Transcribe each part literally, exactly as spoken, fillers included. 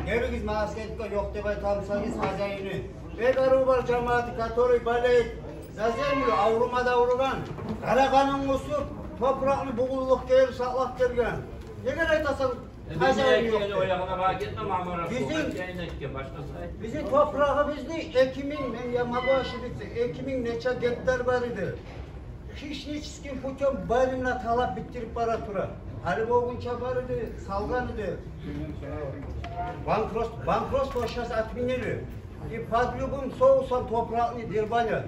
Гелигиз Маскентге, ёкъ деп айтамысагъыз хозяины. Бек арив бар жамааты, который болеет за землю, аврума да авругъан, къара къанын къусуп, топуракъны бугюнлюкге сакълап гелген. Неге айтасан, хозяины ёкъ деп? Бизин, бизин топурагъыбызны эки минг, мен я могу ошибиться, эки минг нече гектар бар эди. Хищническим путём барына талап битдирип бара тура. Гьали болгъунча бар эди, салгъан эди. Банкрот, банкротство щас отменили. И под любым соусом топуракъны дербанят.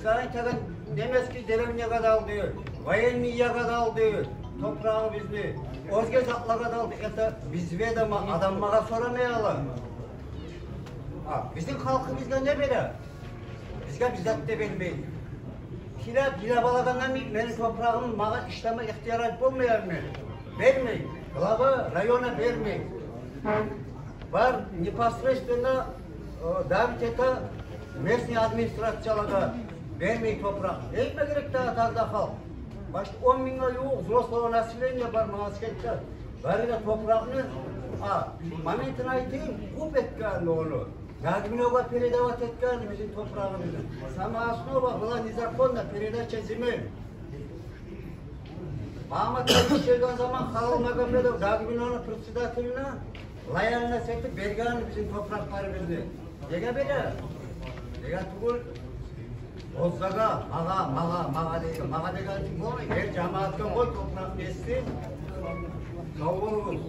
Сагъа айтагъан, немецкий деревнягъа да алды, военныйгъа да алды топурагъыбызны, оьзге затлагъа да алды. Это без ведома адамлагъа сорамай ала. А бизин халкъыбызгъа не бере? Бизге бир зат да бермей. Тилеп, йылап алагъандан мени топурагъым магъа ишлеме ихтияр алып болмай мени. Бермей. Глава района бермей. Бар, непосредственно, э, давить эте местный администрациялагъа, бермей топуракъ. Не этме герек дагъы таза халкъ? Башгъа он мингге ювукъ взрослого населения бар Маскентде. Бары да топуракъны, а, моментин айтайым, куп этген ону. Гагминогъа передавать этген бизин топурагъыбызны. Сама основа была незаконна, передача земель. Магьаммат Алиевич гелген заман Халал Магомедов Гагминону председателине лояльность этип берген бизин топуракъларыбызны. Неге бере? Неге тюгюл? Оьзлеге, магъа, магъа, магъа деген, магъа деген тюгюл, гьар жамаатгъа къой топуракъны этсин. Сав болугъуз.